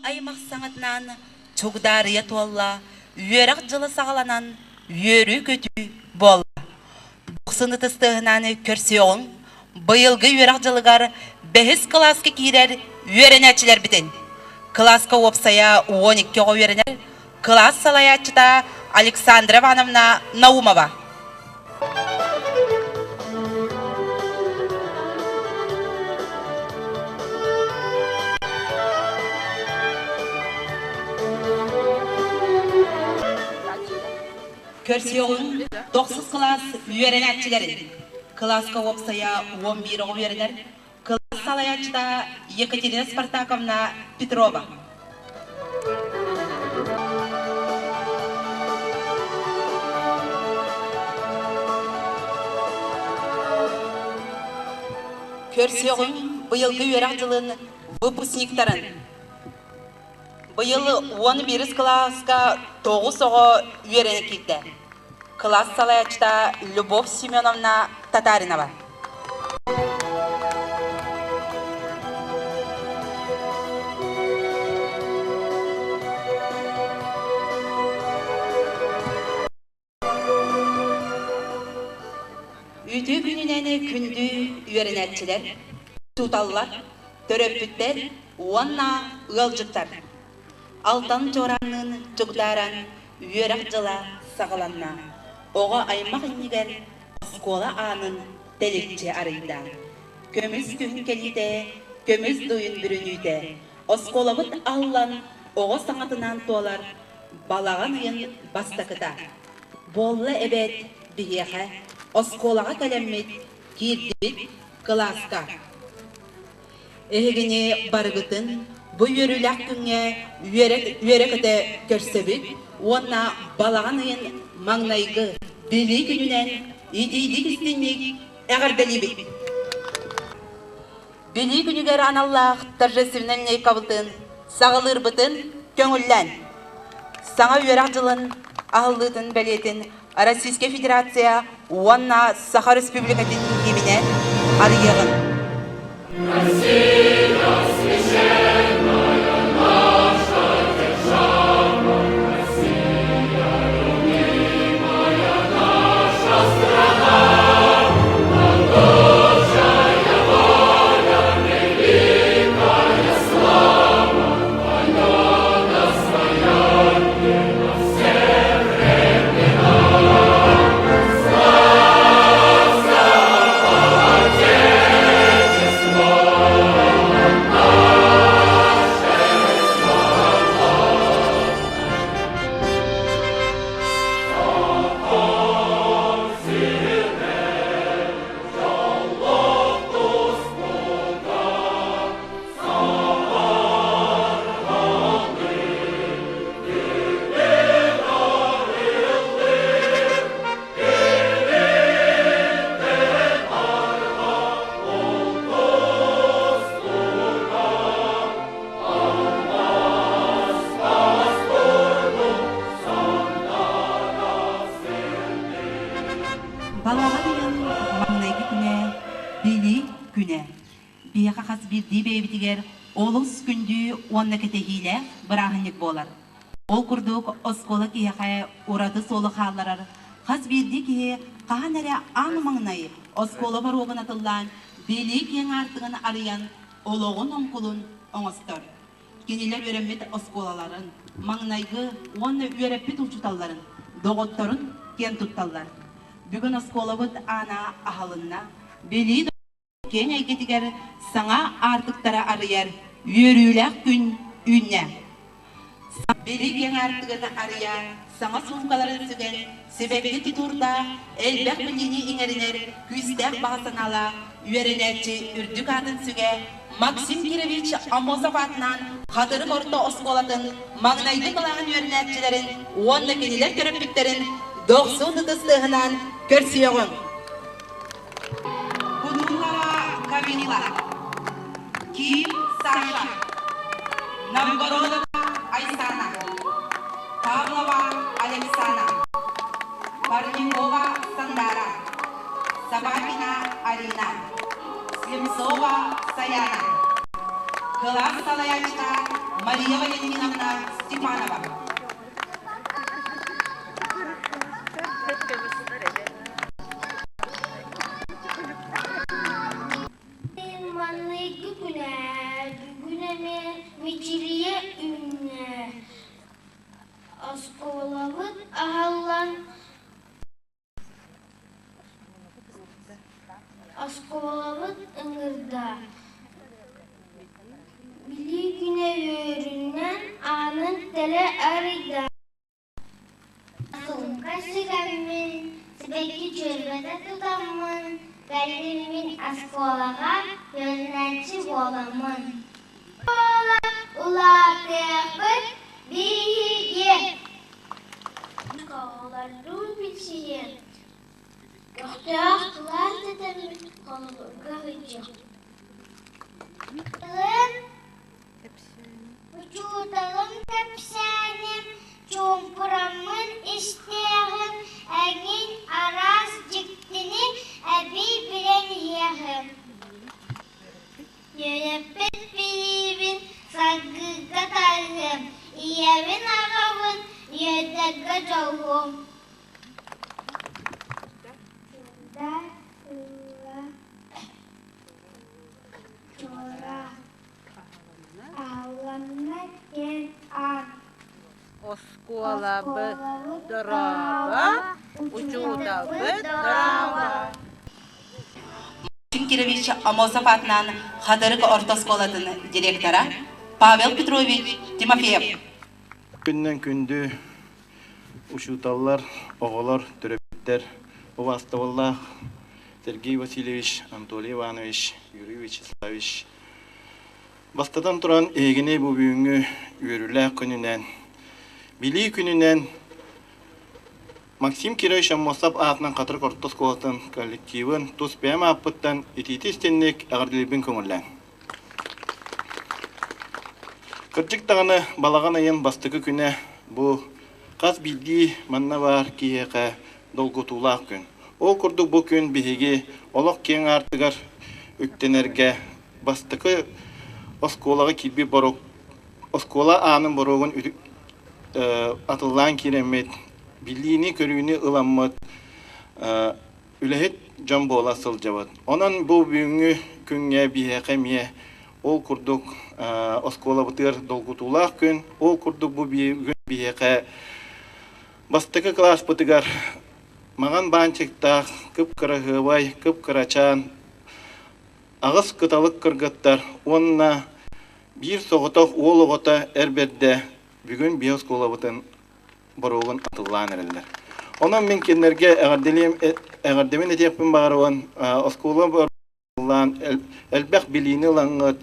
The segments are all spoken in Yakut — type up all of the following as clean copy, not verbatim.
Аймах саҥатынан чугдаарыйа туолла, үөрэх дьыла саҕаланан үөрүү-көтүү буолла. Дохсун ытыс тыаһынан көрсүөҕүҥ, быйылгы үөрэх дьылыгар бэһис кылааска киирэр үөрэнээччилэрбитин. Кылааска уопсайа 12 оҕо үөрэнэр, кылаас салайааччыта Александра Ивановна Наумова. Көрсүөҕүҥ тохсус кылаас үөрэнээччилэрин. Кылааска уопсайа 11 оҕо үөрэнэр. Кылаас салайааччыта Екатерина Спартаковна Петрова. Көрсүөҕүҥ быйылгы үөрэх дьылын выпускниктарын. Быйыл 11 кылааска 9 оҕо үөрэнэ киирдэ. Кылаас салайааччыта Любовь Семеновна Татаринова. Үтүө күнүнэн күндү үөрэнээччилэр, учууталлар, төрөппүттэр уонна ыалдьыттар! Алтан чуораанныын чугдааран үөрэх дьыла саҕаланна. Оҕо аймах иннигэр оскуола аанын тэличчи арыйда. Көмүс күһүн кэлиитэ, көмүс дуйун бүрүнүүтэ, оскуолабыт аһыллан оҕо саҥатынаан туолар балаҕан ыйын бастакыта. Буолла эбээт биһиэхэ оскуолаҕа кэлэммит киирдибит кылааска. Эһигини барыгытын бу үөрүүлээх күҥҥэ үөрэ-көтө көрсөбүт уонна балаҕан ыйын маҥнайгы Билии күнүнэн итиитик истиҥник эҕэрдэлиибит! Билии күнүгэр аналлаах торжественнай линейкабытын саҕалыырбытын көҥүллээн! Саҥа үөрэх дьылын аһыллыытын бэлиэтин Российскай Федерация уонна Саха Республикатын гимнэ арыйыаҕын. Россия священная наша держава, Россия любимая наша страна, Могучая воля, великая слава, Твое достояние на все времена. Славься, Отечество наше Балаҕан ыйын маҥнайгы күнэ Билии күнэ. Биһиэхэ хас биирдии бэйэбитигэр олус күндү уонна кэтэһиилээх бырааһынньык буолар. Ол курдук оскуола киһиэхэ ураты суолу хаалларар, хас биирдии киһи хаһан эрэ аан маҥнай оскуола боруогун атыллаан, билии киэҥ аартыгын арыйан, олоҕун оҥкулун оҥостор. Кинилэр үөрэммит оскуолаларын, маҥнайгы уонна үөрэппит учууталларын, доҕотторун киэн тутталлар. Бүгүн оскуолабыт аана аһылынна, билии киэҥ эйгэтигэр саҥа аартыктары арыйар үөрүүлээх күн үүннэ. Били киэҥ аартыгын арыйа, саҥа суумкаларын сүгэн, сибэкки тутуурдаах, элбэх билиини иҥэринэр күүстээх баҕа санаалаах үөрэнээччи үрдүк аатын сүгэ Максим Кирович Аммосов аатынан Хатырык орто оскуолатын маҥнайгы кылааһын үөрэнээччилэрин уонна кинилэр төрөппүттэрин дохсун ытыс тыаһынан көрсүөҕүҥ! Кудулова Камила, Ким Саша, Новгородова Айсана, Павлова Александра, Парникова Сандара, Собакина Арина, Слепцова Саяна. Кылаас салайааччыта Мария Валентиновна Степанова. Маҥнайгы күнэ бүгүн эмиэ мичилийэ үүннэ. Оскуолабыт аһыллан Оскуолабыт ыҥырда, Билии күнэ үөрүүнэн аанын тэлэ арыйда. Суумка сүгэммин, сибэкки дьүөрбэтэ тутаммын, кэлин мин оскуолаҕа үөрэнээччи буоламмын. Оскуола улаатыахпыт биһиги. Оҕолордуун билсиһиэм, көхтөөх кылаас дэтэммит холобурга сылдьыахпыт. Учууталым кэпсээним, чуумпураммын истиэҕим, эҥин араас дьиктини эбии билэн иһиэҕим. Үөрэппит билиибин саргыга тарыһыам, ийэбин аҕабын үөрдэргэ дьолуом. Аалланна диэн аат Оскуолабыт дорообо, учууталбыт дорообо. Максим Кирович Амосов аатынан Хатырык орто оскуолатын директора Павел Петрович Тимофеев. Күннэн күндү учууталлар, оҕолор, төрөппүттэр, убаастабыллаах Сергей Васильевич, Анатолий Иванович, Юрий Вячеславович Бастатан туран, эһигини бу бүгүҥҥү үөрүүлээх күнүнэн, Билии күнүнэн Максим Кирович Аммосов аатынан Хатырык орто оскуолатын коллективын тус бэйэм ааппыттан итиитэ-истинник эҕэрдэлиирбин көҥүллээҥ. Кырдьык даҕаны балаҕан ыйын бастакы күнэ бу хас биирдии манна баар киһиэхэ долгутуулаах күн. Ол курдук бу күн биһиги олох киэҥ аартыгар үктэнэргэ бастакы оскуолаҕа киирбит боруок оскуола аанын боруогун атыллаан киирэммит, билиини-көрүүнү ыламмыт үлэһит дьон буола сылдьабыт. Онон бу бүгүҥҥү күҥҥэ биһиэхэ эмиэ ол курдук оскуолабытыгар долгутуулаах күн, ол курдук бу бүгүн биһиэхэ бастакы кылааспытыгар маҥан баанчыктаах, кып-кыраһыабай, кып-кырачаан аҕыс кыталык кыргыттар уонна биир соҕотох уол оҕото эр бэрдэ бүгүн биһи оскуолабытын боруогун атыллаан эрэллэр. Онон мин кинилэргэ эҕэрдэлиэм эҕэрдэбин этиэхпин баҕарабын. Оскуола боруогун элбэх билиини ылаҥҥыт,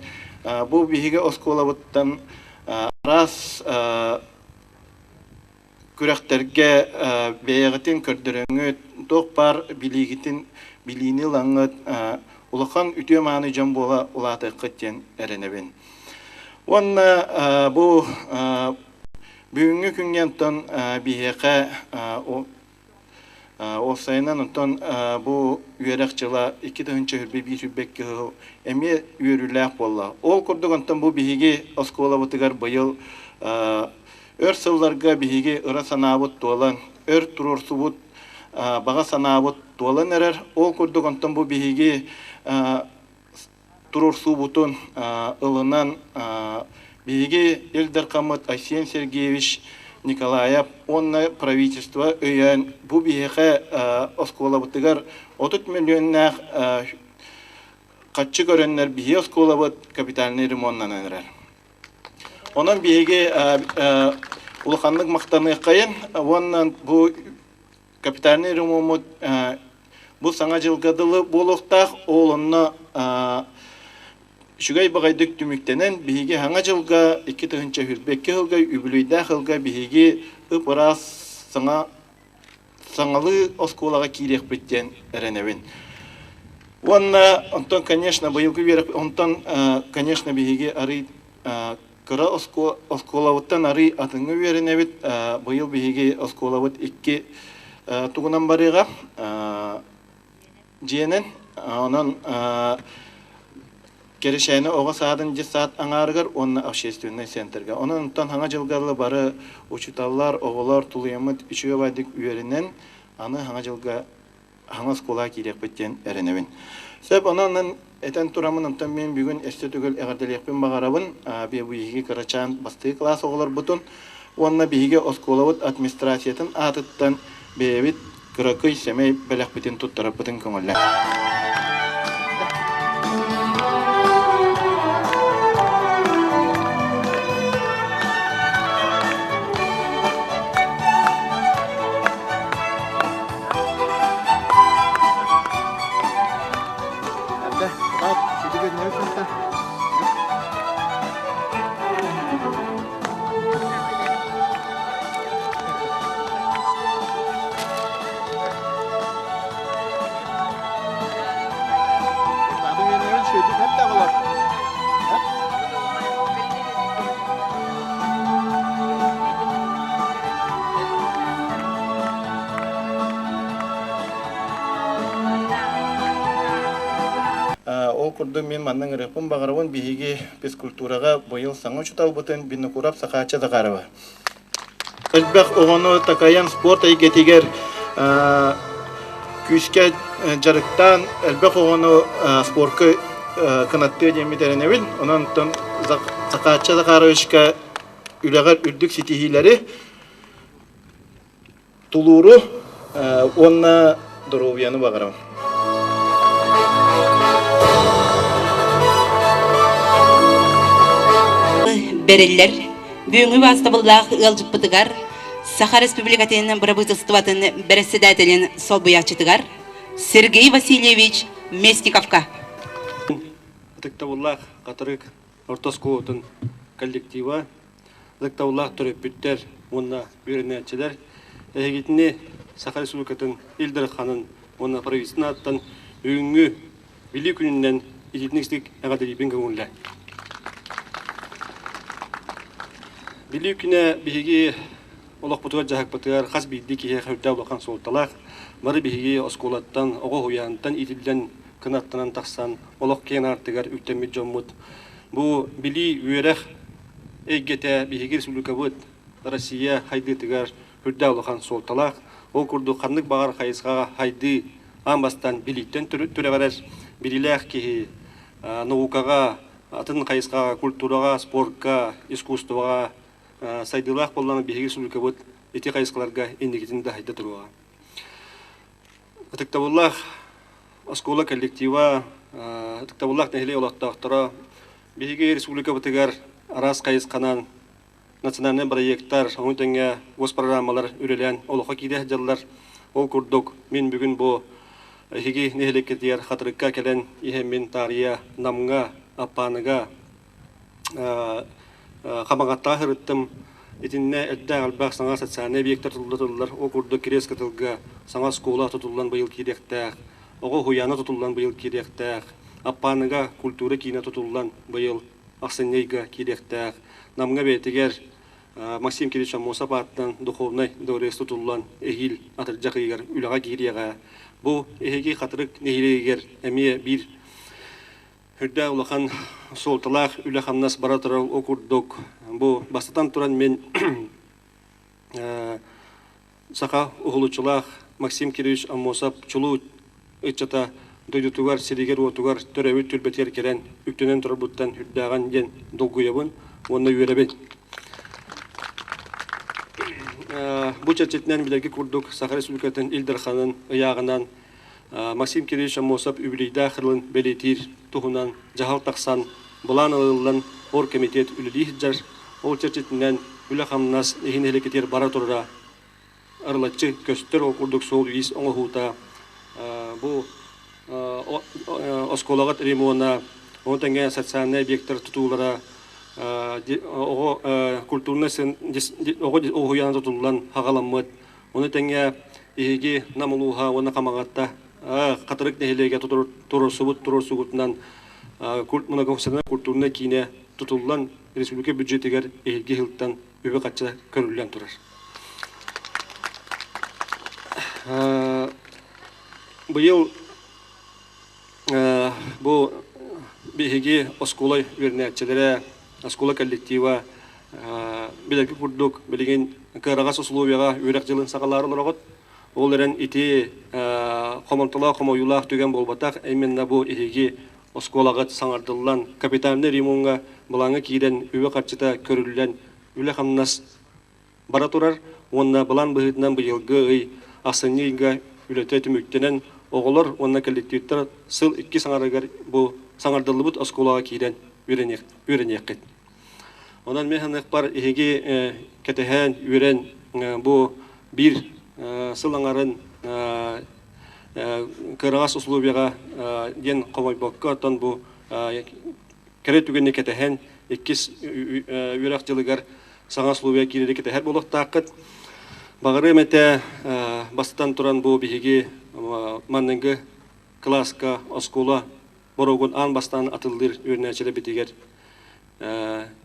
бу биһиги оскуолабыттан араас күрэхтэргэ бэйэҕитин көрдөрөҥҥүт, туох баар билиигитин билиини ылаҥҥыт улахан үтүө-мааны дьон буола улаатыаххыт диэн эрэнэбин. Уонна бу бүгүҥҥү күҥҥэ онтон биһиэхэ уопсайынан онтон бу үөрэх дьыла 2021 сүүрбэкки сыл эмиэ үөрүүлээх буолла. Ол курдук онтон бу биһиги оскуолабытыгар быйыл өр сылларга биһиги ыра санаабыт туолан, өр туруорсубут баҕа санаабыт туолан эрэр. Ол курдук онтон бу биһиги туруорсуубутун ылынан биһиги Ил Дархаммыт Айсен Сергеевич Николаев уонна правительство өйөөн бу биһиэхэ оскуолабытыгар 30 миллионнаах хаччы көрөннөр биһиги оскуолабыт капитальный ремоннанан эрэр. Онон биһиги улаханнык махтаныаххайын уонна бу капитальный ремоммут бу саҥа дьылга дылы буолуохтаах. Ол онно үчүгэй баҕайдык түмүктэнэн биһиги саҥа дьылга 2022 сылга үбүлүөйдээх сылга биһиги ып-ыраас саҥа саҥалыы оскуолаҕа киириэхпит диэн эрэнэбин. Уонна онтон, конечно, быйылгы үөрэх онтон, конечно, биһиги арый кыра оскуолабыттан арый атыҥҥа үөрэнэбит. Быйыл биһиги оскуолабыт икки тугунан барыаҕа дьиэнэн. Онон Кэрэшээнэ оҕо саадын дьыссаат аҥаарыгар уонна общественнай центрга. Онон онтон хаҥа дьылга бары учууталлар, оҕолор тулуйаммыт үчүгэй байдык үөрэнэн, аны хаҥа дьылга хаҥа оскуолаҕа киириэхпит диэн эрэнэбин. Сөп, онон этэн тураммын, онтон мин бүгүн өссө төгүл эҕэрдэлиэхпин баҕарабын. Биһиги кырачаан бастакы кылаас оҕолорбутун уонна биһиги оскуолабыт администрациятын аатыттан бэйэбит кыракый сэмэй бэлэхпитин туттарарбытын көҥүллээ. Ол курдук мин манна ыҥырыахпын баҕарабын биһиги физкультураҕа быйыл саҥа учууталбытын Винокуров Сахаачча Захарова. Элбэх оҕону такайан спорт эйгэтигэр күүскэ дьарыктаан элбэх оҕону спорка кынаттыа диэммит эрэнэбин. Онон Сахаачча Захаровичка үлэҕэр үрдүк ситиһиилэри, тулууру уонна доруобуйаны баҕарабын. Бэриллэр бүгүҥҥү убаастабыллаах ыалдьыппытыгар Саха Республикатын Бырабыыталыстыбатын бэрэссэдээтэлин солбуйааччытыгар Сергей Васильевич Местниковка. Ытыктабыллаах Хатырык орто оскуолатын коллектива, ытыктабыллаах төрөппүттэр уонна үөрэнээччилэр эһигитини Саха Республикатын Ил Дарханын уонна правительствотын ааттан бүгүҥҥү Билии күнүнэн итиитин эҕэрдэлиибин көҥүллээ. Билии күнэ биһиги олохпутугар-дьаһахпытыгар хас биирдии киһиэхэ үрдээх улахан суолталаах. Бары биһиги оскуолаттан, оҕо уһуйаантан иитиллэн, кынаттанан тахсан, олох киэҥ аартыгар үктэммит дьоммут. Бу билии, үөрэх эйгэтэ биһиги республикабыт Россия хайдыытыгар үрдээх улахан суолталаах. Ол курдук ханнык баҕар хайысхаҕа хайдыы аан бастаан билииттэн түрэҕирэр, билиилээх киһи наукаҕа, атын хайысхаҕа, культураҕа, спорка, искусствоҕа сайдыылаах буоллаҕына биһиги республикабыт ити хайысхаларга инникитин да хайда туруоҕа. Ытыктабыллаах оскуола коллектива, ытыктабыллаах нэһилиэк олохтоохторо, биһиги республикабытыгар араас хайысханан национальнай бырайыактар, ону тэҥэ госпрограммалар үлэлээн олоххо киирэ сылдьаллар. Ол курдук, мин бүгүн бу эһиги нэһилиэккитигэр Хатырыкка кэлэн иһэммин таарыйа Намҥа, Аппааныга, Хамаҕаттаҕа сырыттым. Итиннэ элбэх элбэх саҥа социальнай объектар тутулла Ол курдук Кириэс Кытылга саҥа оскуола тутуллан быйыл киириэхтээх, оҕо уһуйаана тутуллан быйыл киириэхтээх, Аппааныга культура киинэ тутуллан быйыл ахсынньы ыйга киириэхтээх. Намҥа бэйэтигэр Максим Кириллович Аммосов аатынан духовнай дворец тутуллан эһиил атырдьах ыйыгар үлэҕэ киириэҕэ. Бу эһиги Хатырык нэһилиэгэр эмиэ биир үрдээх улахан суолталаах үлэ-хамнас бара турар ол курдук бу бастатан туран мин саха уһулуччулаах Максим Кириллович Аммосов чулуу ыччата дойдутугар, сиригэр-уотугар төрөөбүт түрбэтигэр кэлэн үктэнэн турарбыттан үрдээҕин диэн долгуйабын уонна үөрэбин. Бу чэрчитинэн билэргэ курдук Саха Республикатын Ил Дарханын ыйааҕынан Максим Кириллович Аммосов үбүлүйдээх сылын бэлиэтиир туһунан дьаһал тахсан, былаан ылыллан оргкомитет үлэлии сылдьар. Ол чэрчитинэн үлэ-хамнас иһин нэһилиэккитигэр бара турара арылаччы көстөр. Ол курдук суол-иис оҥоһуута, бу оскуолаҕыт ремона, ону тэҥэ социальнай объектар тутуулара, оҕо культурнай оҕо уһуйаана тутуллан хаҕаламмыт. Ону тэҥэ биһиги Нам улууһа уонна Хамаҕатта Хатырык нэһилиэгэ туруорсубут туруорсугутунан многофункциональнай культурнай киинэ тутуллан республика бюджетигэр эһиилги сылтан үбү-харчы көрүллэн турар. Быйыл бу Биһиги оскуола үөрэнээччилэрэ, оскуола коллектива билэрги курдук билигин кыараҕас условияҕа үөрэх дьылын саҕалаары олороҕут. Ол эрэн ити хомолтолоох хомойуулаах түгэн буолбатах. Именно бу эһиги оскуолаҕыт саҥардыллан капитальнай ремоҥҥа былааҥҥа киирэн үбэ-харчыта көрүллэн үлэ-хамнас бара турар уонна былаан быһыытынан быйылгы ый ахсынньы ыйга үлэтэ түмүктэнэн оҕолор уонна коллективтар сыл иккис аҥарыгар бу саҥардыллыбыт оскуолаҕа киирэн үөрэниэххит. Онон мин саныахпар эһиги кэтэһэн, үөрэн бу биир сыл аҥарын кыараҕас условияҕа диэн хомойбокко, оттон бу кэрэ түгэни кэтэһэн иккис үөрэх дьылыгар саҥа условия киирэри кэтэһэр буолуохтааххыт. Баҕарыам этэ бастатан туран бу биһиги манныгы кылааска оскуола боруогун аан бастаан атыллыыр үөрэнээччилэрбитигэр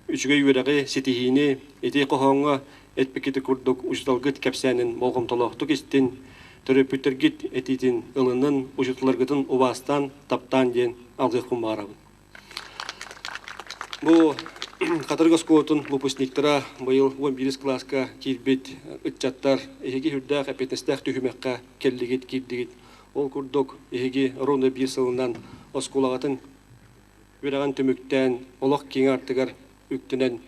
үчүгэй үөрэҕи, ситиһиини ити хоһооҥҥо эппиккит курдук учууталгыт кэпсээнин болҕомтолоохтук истин, төрөппүттэргит этиитин ылынын, учууталларгытын убаастаан, таптаан диэн алгыахпын баҕарабын. Бу Хатырык оскуолатын выпускниктара быйыл 11 кылааска киирбит ыччаттар эһиги сүрдээх эппиэтинэстээх түһүмэххэ кэллигит, киирдигит. Ол курдук эһиги ровно биир сылынан оскуолаҕытын үөрэҕин түмүктээн олох киэҥ артыгар үктэнэн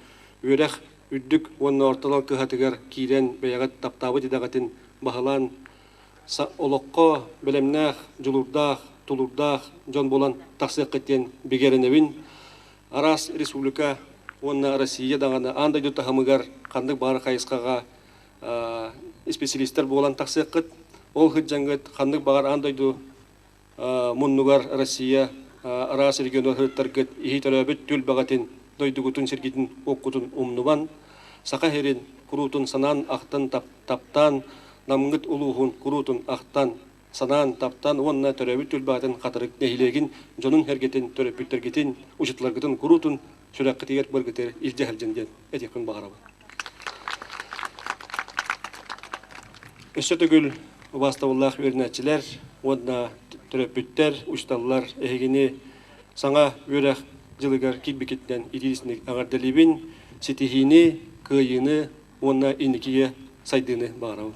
үөрэх үрдүк уонна ортолон кыһатыгар киирэн бэйэҕит таптаабыт идэҕитин баһылаан олоххо бэлэмнээх, дьулуурдаах, тулуурдаах дьон буолан тахсыаххыт диэн бигэ эрэнэбин. Араас республика уонна Россия даҕаны аан дойду таһымыгар ханнык баҕар хайысхаҕа исписэлиистэр буолан тахсыаххыт. Ол сылдьаҥҥыт ханнык баҕар аан дойду муннугар Россия араас регионугар сырыттаргыт иһи төрөөбүт түөлбэҕитин, дойдугутун, сиргитин, уоккутун умнубан, Саха сирин куруутун санаан ахтан таптаан, Намҥыт улууһун куруутун ахтан, санаан, таптаан уонна төрөөбүт түөлбэҕитин Хатырык нэһилиэгин дьонун-сэргэтин, төрөппүттэргитин, учууталларгытын куруутун сүрэххитигэр быргытыгар илдьэ сылдьын диэн этиэхпин баҕарабын. Өссө төгүл убаастабыллаах үөрэнээччилэр уонна төрөппүттэр, учууталлар эһигини саҥа үөрэх дьылыгар киирбиккитинэн итиитинник эҕэрдэлиибин, ситиһиини, кыайыыны уонна инникигэ сайдыыны баҕарабын.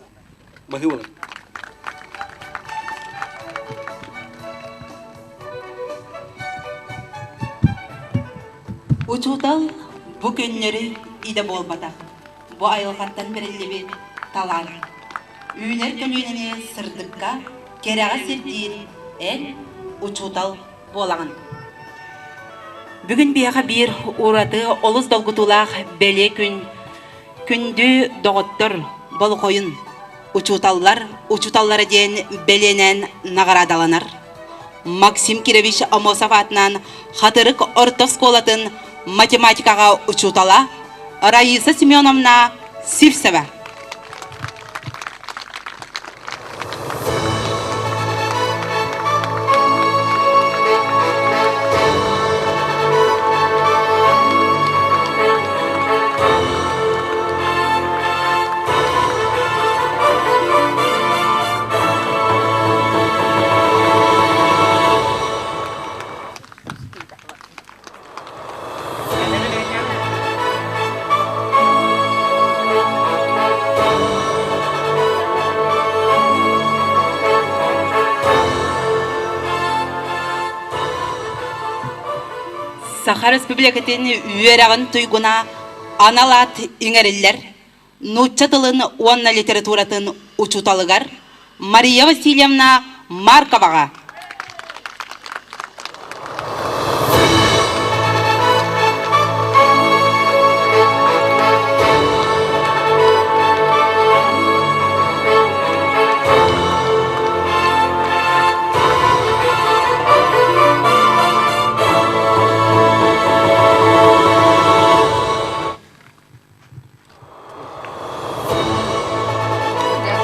Баһыыбалар. Учуутал бу көннөрү идэ буолбатах. Бу айылҕаттан бэриллибит талаан. Үүнэр көлүөнэни сырдыкка, кэрэҕэ сирдиир эн учуутал буолаҕын. Бүгүн биһиэхэ биир ураты олус долгутуулаах бэлиэ күн Күндү доҕоттор, болҕойун, учууталлар учууталлара диэн бэлиэнэн наҕараадаланар. Максим Кирович Амосов аатынан Хатырык орто оскуолатын математикаҕа учуутала Раиса Семеновна Сивцева. Саха Республикатын үөрэҕин туйгуна анал аат иҥэриллэр нуучча тылын уонна литературатын учууталыгар Мария Васильевна Марковаҕа.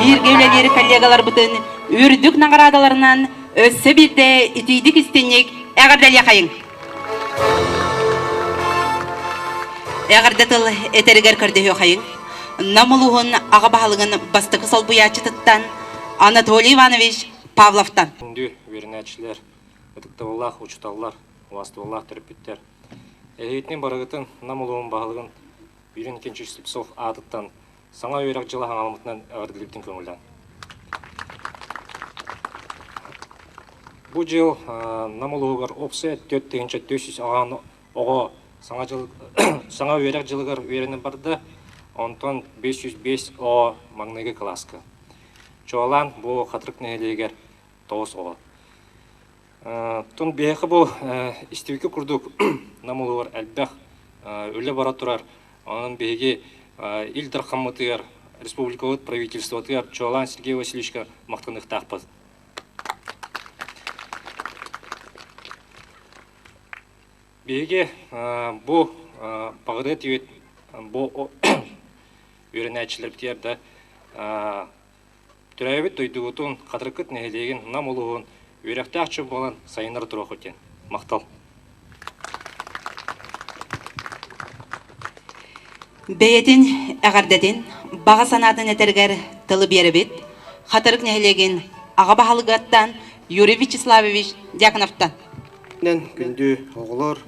Бииргэ үлэлиир коллегаларбытын үрдүк наҕараадаларынан өссө биирдэ итийдик истинник эҕэрдэлиэхэйиҥ! Эҕэрдэ тыл этэригэр көрдөһүөххэйиҥ. Нам улууһун аҕа баһылыгын бастакы солбуйааччытыттан Анатолий Иванович Павловтан. Күндү үөрэнээччилэр, ытыктабыллаах учууталлар! Убаастабыллаах төрөппүттэр. Эһигитин барыгытын Нам улууһун баһылыгын Юрий Никитич Слепцов аатыттан саҥа үөрэх дьыла хаҥаламмытынан эҕэрдэлиибитин көҥүллээн. Бу дьыл Нам улууһугар уопсай 4400 аҕаан оҕо саҥа дьыл саҥа үөрэх дьылыгар үөрэнэн барда, онтон 505 оҕо маҥнайгы кылааска. Чуолаан бу Хатырык нэһилиэгэр 9 оҕо. Тун биһиэхэ бу истибиккэ курдук Нам улууһугар элбэх үлэ бара турар. Онон биһиги Ил Дархаммытыгар, республикабыт правительствотыгар чуолаан Сергей Васильевичка махтаныахтаахпыт. Биһиги бу баҕырыа тиийбит бу үөрэнээччилэрбитигэр да төрөөбүт дойдубутун, Хатырыкыт нэһилиэгин, Нам улууһун үөрэхтээх дьон буолан сайыннара туруоххут диэн. Махтал. Бэйэтин эҕэрдэтин, баҕа санаатын этэригэр тылы биэрэбит. Хатырык нэһилиэгин аҕа баһылыгыттан Юрий Вячеславович Дьяконовтан. Күндү оҕолор,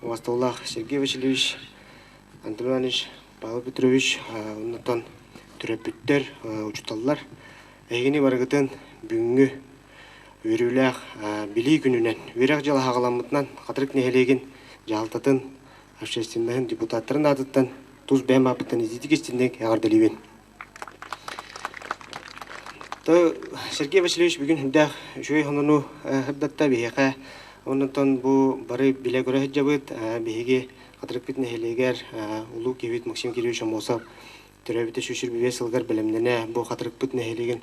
убастабыллаах Сергей Васильевич, Антон Иванович, Павел Петрович, оннуттан төрөппүттэр, учууталлар, эһигини барыгытын бүгүҥҥү үөрүүлээх Билии күнүнэн, үөрэх дьыла аҕаламмытынан Хатырык нэһилиэгин дьаһалтатын, общественноһын депутаттарын аатыттан тус бэйэм ааппыттан итиитик истинник эҕэрдэлиибин. Сергей Васильевич бүгүн хүндээх үчүгэй хонону сырдатта биһиэхэ. Оннуттан бу бары билэ-көрө сылдьабыт. Биһиги Хатырыкпыт нэһилиэгэр улуу киһибит Максим Кириллович Аммосов төрөөбүтэ 125 сылыгар бэлэмнэнэ бу Хатырыкпыт нэһилиэгин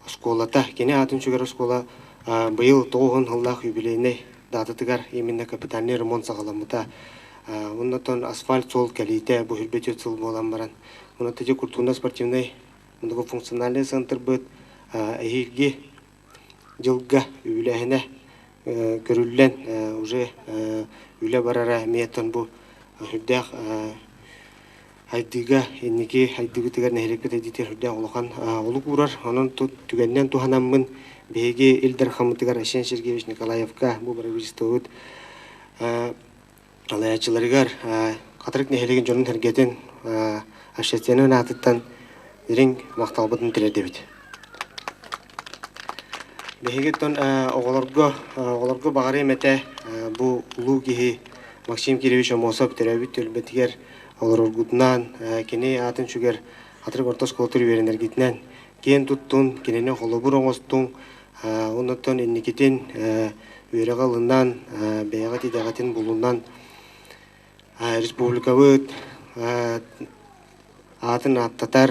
оскуолата, кини аатын сүгэр оскуола быйыл 90 сыллаах юбилейнай даататыгар именно капитальный ремонт саҕаламмыта. Оннотон асфальт суол кэлиитэ бу 24 сыл буолан баран, онон ити культурно-спортивнай многофункциональный центрбыт эһиилги дьылга үбүлээһинэ көрүллэн уже үлэ барара эмиэ бу сүрдээх хайдыыга инники хайдыыбытыгар нэһилиэкпит айдыытыгар сүрдээх улахан олук уурар. Онон түгэнинэн туһанаммын биһиги Ил Дархаммытыгар Айсен Сергеевич Николаевка бу правительствобыт салайааччыларыгар Хатырык нэһилиэгин дьонун-сэргэтин общественнай аатыттан дириҥ махталбытын тириэрдэбит. Биһиги оҕолорго оҕолорго баҕарыам этэ бу улуу киһи Максим Кириллович Аммосов төрөөбүт түөлбэтигэр олороргутунан, кини аатын сүгэр Хатырык орто оскуолатыгар үөрэнэргитинэн киэн туттун, кинини холобур оҥостуҥ, оннуттан инникитин үөрэҕи ылынан, бэйэҕит идэҕитин булунан республикабыт аатын ааттатар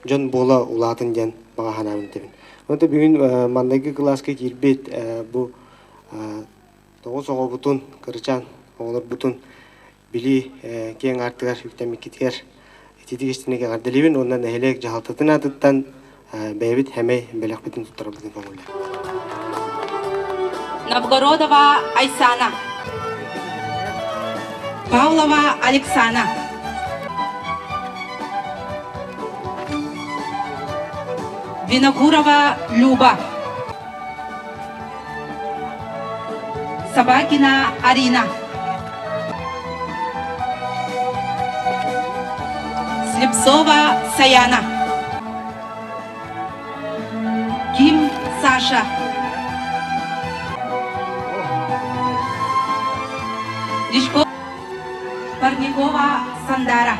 дьон буола улаатын диэн баҕа санаабын этэбин. Онто бүгүн маннайгы кылааска киирбит бу тоҕус оҕобутун, кырачаан оҕолорбутун билии киэҥ аартыгар үктэммиккитигэр ититик истиник эҕэрдэлиибин уонна нэһилиэк дьаһалтатын аатыттан бэйэбит хэмэй бэлэхпитин туттарабытын көҥүллээн. Новгородова Айсана. Павлова Алексана. Винокурова Люба. Собакина Арина. Слепцова Саяна. Ким Саша. Дичко Парникова Сандара.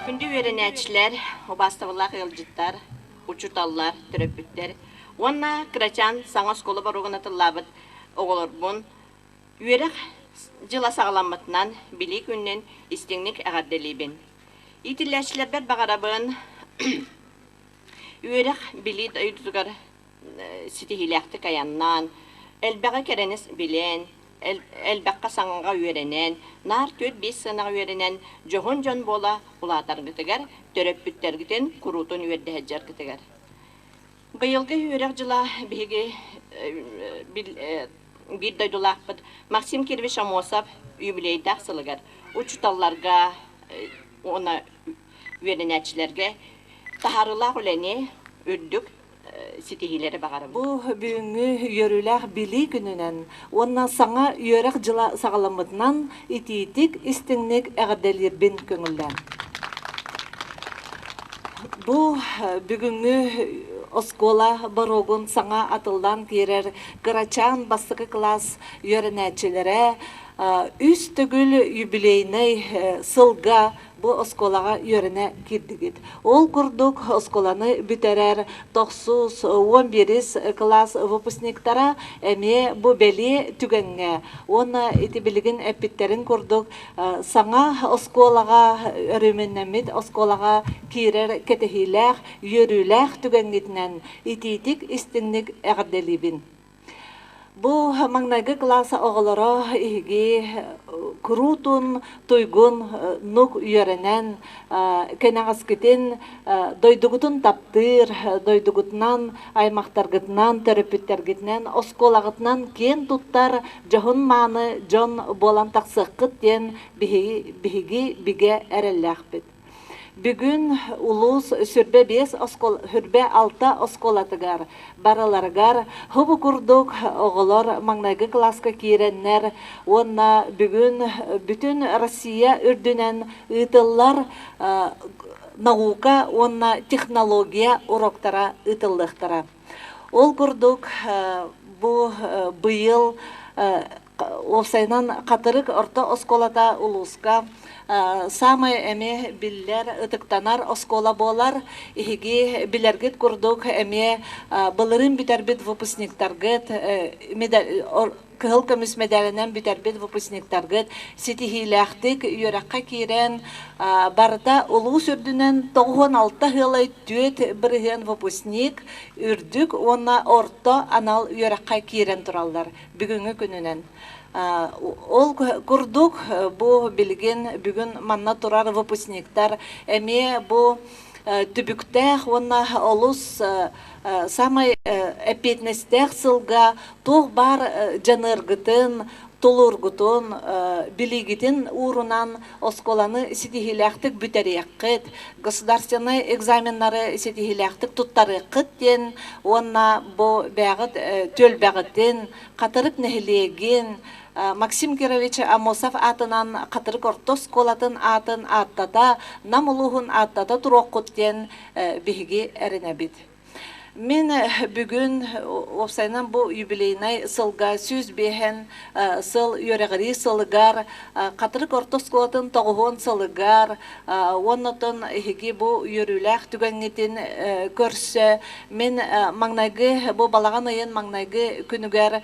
Күндү үөрэнээччилэр, убаастабыллаах ыалдьыттар, учууталлар, төрөппүттэр уонна кырачаан саҥа оскуола боруогун атыллаабыт оҕолорбун үөрэх дьыла саҕаламмытынан Билии күнүнэн истиҥник эҕэрдэлиибин. Иитиллээччилэрбэр баҕарабын үөрэх билии дойдутугар ситиһиилээхтик айаннаан, элбэҕи кэрэни билэн, элбэххэ саҥаҕа үөрэнэн, наар 4-5 сыанаҕа үөрэнэн, дьоһун дьон буола улаатаргытыгар, төрөппүттэргитин куруутун үөрдэ сылдьаргытыгар. Быйылгы үөрэх дьыла биһиги биир дойдулаахпыт Максим Кирович Аммосов юбилейдаах сылыгар учууталларга уонна. үөрэнээччилэргэ таһаарыылаах үлэни үрдүк ситиһиилэри баҕарабын. Бу бүгүҥҥү үөрүүлээх Билии күнүнэн уонна саҥа үөрэх дьыла саҕаламмытынан итиитик, истиҥник эҕэрдэлиирбин көҥүллээн. Бу бүгүҥҥү оскуола боруогун саҥа атыллаан киирэр кырачаан бастакы кылаас үөрэнээччилэрэ үс төгүл юбилейнай сылга бу оскуолаҕа үөрэнэ киирдигит. Ол курдук оскуоланы бүтэрэр тохсус, 11 кылаас выпускниктара эмиэ бу бэлиэ түгэҥҥэ уонна ити билигин эппиттэрин курдук саҥа оскуолаҕа өрөмүөннэммит оскуолаҕа киирэр кэтэһиилээх, үөрүүлээх түгэҥҥитинэн итиитик истиҥник эҕэрдэлиибин. Бу маҥнайгы кылаас оҕолоро иһиги куруутун туйгун нук үөрэнэн кэнэҕэскитин дойдугутун таптыыр, дойдугутунан, аймахтаргытынан, төрөппүттэргитинэн, оскуолаҕытынан киэн туттар дьоһун-мааны дьон буолан тахсыаххыт диэн биһиги бигэ эрэллээхпит. Бүгүн улуус сүрбэ биэс сүрбэ алта оскуолатыгар барыларыгар хубу курдук оҕолор маҥнайгы кылааска киирэннэр уонна бүгүн бүтүн Россия үрдүнэн ыытыллар наука уонна технология уроктара ыытыллыахтара. Ол курдук бу быйыл Уопсайынан Хатырык орто оскуолата улууска саамай эмиэ биллэр, ытыктанар оскуола буолар. Иһиги билэргит курдук эмиэ былырыын бүтэрбит выпускниктаргыт кыһыл көмүс мэдээлинэн бүтэрбит выпускниктаргыт ситиһиилээхтик үөрэххэ киирэн барыта улуус үрдүнэн 96 ыалай 4% выпускник үрдүк уонна орто анал үөрэххэ киирэн тураллар. бүгүҥҥү күнүнэн. Ол курдук бу билигин бүгүн манна турар выпускниктар эмиэ бу түбүктээх уонна олус самай эппиэтинэстээх сылга туох баар дьаныаргытын, тулуургутун, билиигитин уурунан оскуоланы ситиһиилээхтик бүтэриэххит, государственнай экзаменнары ситиһиилээхтик туттарыаххыт диэн уонна бу бэйэҕит түөлбэҕитин, Хатырык нэһилиэгин, Максим Кирович Аммосов аатынан Хатырык орто оскуолатын аатын ааттата, Нам улууһун ааттата туруоххут диэн биһиги эрэнэбит. Мин бүгүн уопсайынан бу юбилейнай сылга 105 сыл үөрэҕирии сылыгар Хатырык орто оскуолатын тоҕуһуон сылыгар уонна оттон эһиги бу үөрүүлээх түгэҥҥитин көрсө мин маҥнайгы бу балаҕан ыйын маҥнайгы күнүгэр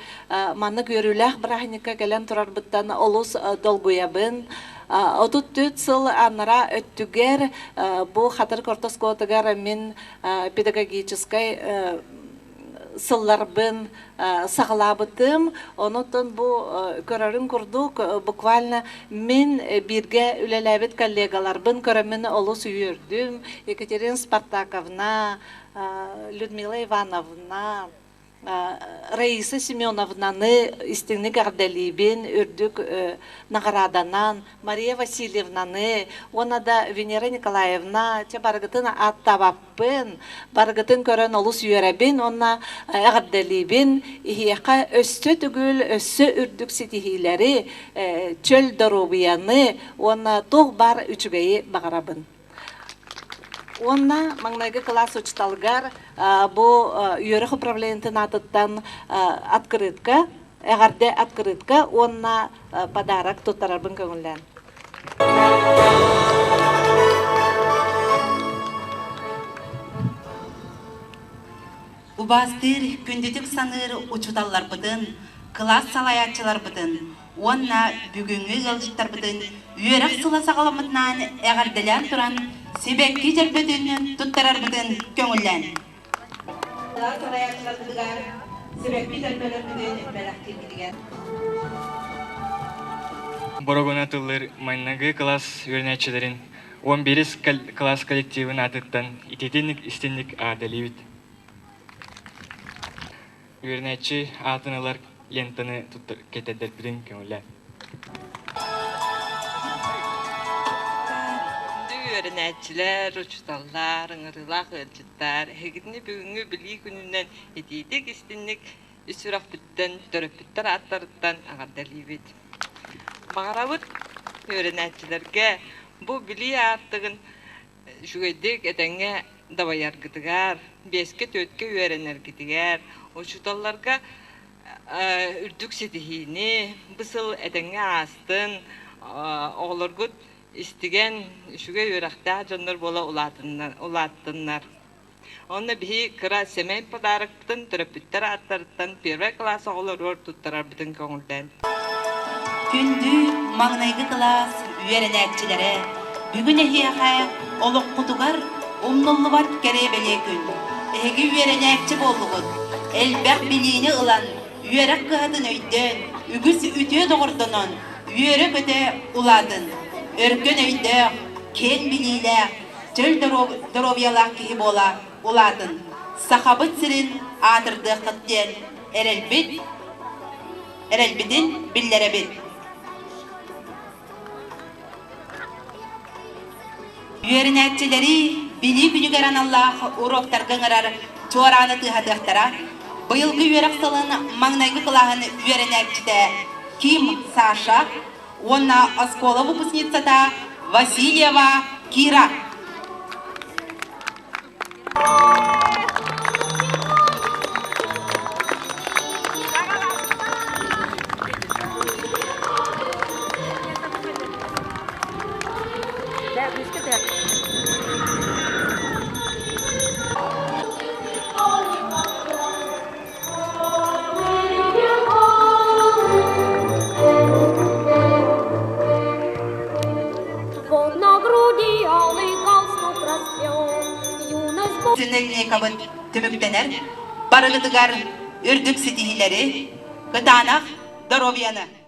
маннык үөрүүлээх бырааһынньыкка кэлэн турарбыттан олус долгуйабын. 34 сыл анараа өттүгэр бу Хатырык орто оскуолатыгар мин педагогическай сылларбын саҕалаабытым. Онон бу көрөрүн курдук буквально мин бииргэ үлэлээбит коллегаларбын көрөммүн олус үөрдүм. Екатерина Спартаковна, Людмила Ивановна, Раиса Семеновнаны истиҥник эҕэрдэлиибин, үрдүк наҕарааданан, Мария Васильевнаны уонна да Венера Николаевна, чэ барыгытын ааттаабаппын, барыгытын көрөн олус үөрэбин уонна эҕэрдэлиибин. Иһиэхэ өссө төгүл, өссө үрдүк ситиһиилэри, чөл доруобуйаны уонна туох баар үчүгэйи баҕарабын. Уонна маҥнайгы кылаас учууталыгар бу үөрэх управлениетын аатыттан открытка, эҕэрдэ открытка уонна подарок туттарарбын көҥүллээн. Убаастыыр, күндүтүк саныыр учууталларбытын, кылаас салайааччыларбытын уонна бүгүҥҥү ыалдьыттарбытын үөрэх сыла саҕаламмытынан эҕэрдэлээн туран сибэкки дьөрбөтүн туттарарбытын көҥүллээн. Салайааччыларбытыгар сибэкки дьөрбөлөрбүтүн бэлэхтиирбитигэр. Борогуна тыллыр маҥнайгы кылаас үөрэнээччилэрин 11 кылаас коллективын аатыттан ититинник истинник аадалиибит. Үөрэнээччи аатын ылар лентаны кэтэрдэрбитин көҥүлэ. үөрэнээччилэр, учууталлар, ыҥырыылаах ыалдьыттар, эһигитини бүгүҥҥү Билии күнүнэн итиитик истинник ис сүрэхпиттэн, төрөппүттэр ааттарыттан эҕэрдэлиибит. Баҕарабыт үөрэнээччилэргэ бу билии аартыгын үчүгэйдик этэҥҥэ дабайаргытыгар, биэскэ-түөрткэ үөрэнэргитигэр, учууталларга үрдүк ситиһиини, бу сыл этэҥҥэ аастын, оҕолоргут истигэн, үчүгэй үөрэхтээх дьоннор буола улааттыннар. Онно биһи кыра сэмэй подарокпытын төрөппүттэр ааттарыттан первый класс оҕолоругар туттарарбытын көҥүллээн. Күндү маҥнайгы кылаас үөрэнээччилэрэ, бүгүн эһиэхэ олоххутугар умнуллубат кэрэ бэлиэ күн. Эһиги үөрэнээччи буоллугут, элбэх билиини ылан, үөрэх кыһатын өйдөөн, үгүс үтүө доҕордонон, үөрэ-көтө улаатын. Өркөн өйдөөх, киэҥ билиилээх, чөл доруобуйалаах киһи буола улаатын. Сахабыт сирин аатырдыаххыт диэн эрэлбит, эрэлбитин биллэрэбит. Үөрэнээччилэри Билии күнүгэр аналлаах уруоктарга ыҥырар чуорааны тыаһатыахтара. Быйылгы үөрэх сылын маҥнайгы кылааһын үөрэнээччитэ Ким Саша уонна оскуола выпускницата Васильева Кира. Синельниковын түмүктэнэр барыгытыгар үрдүк ситиһиилэри, кытаанах доруобуйаны!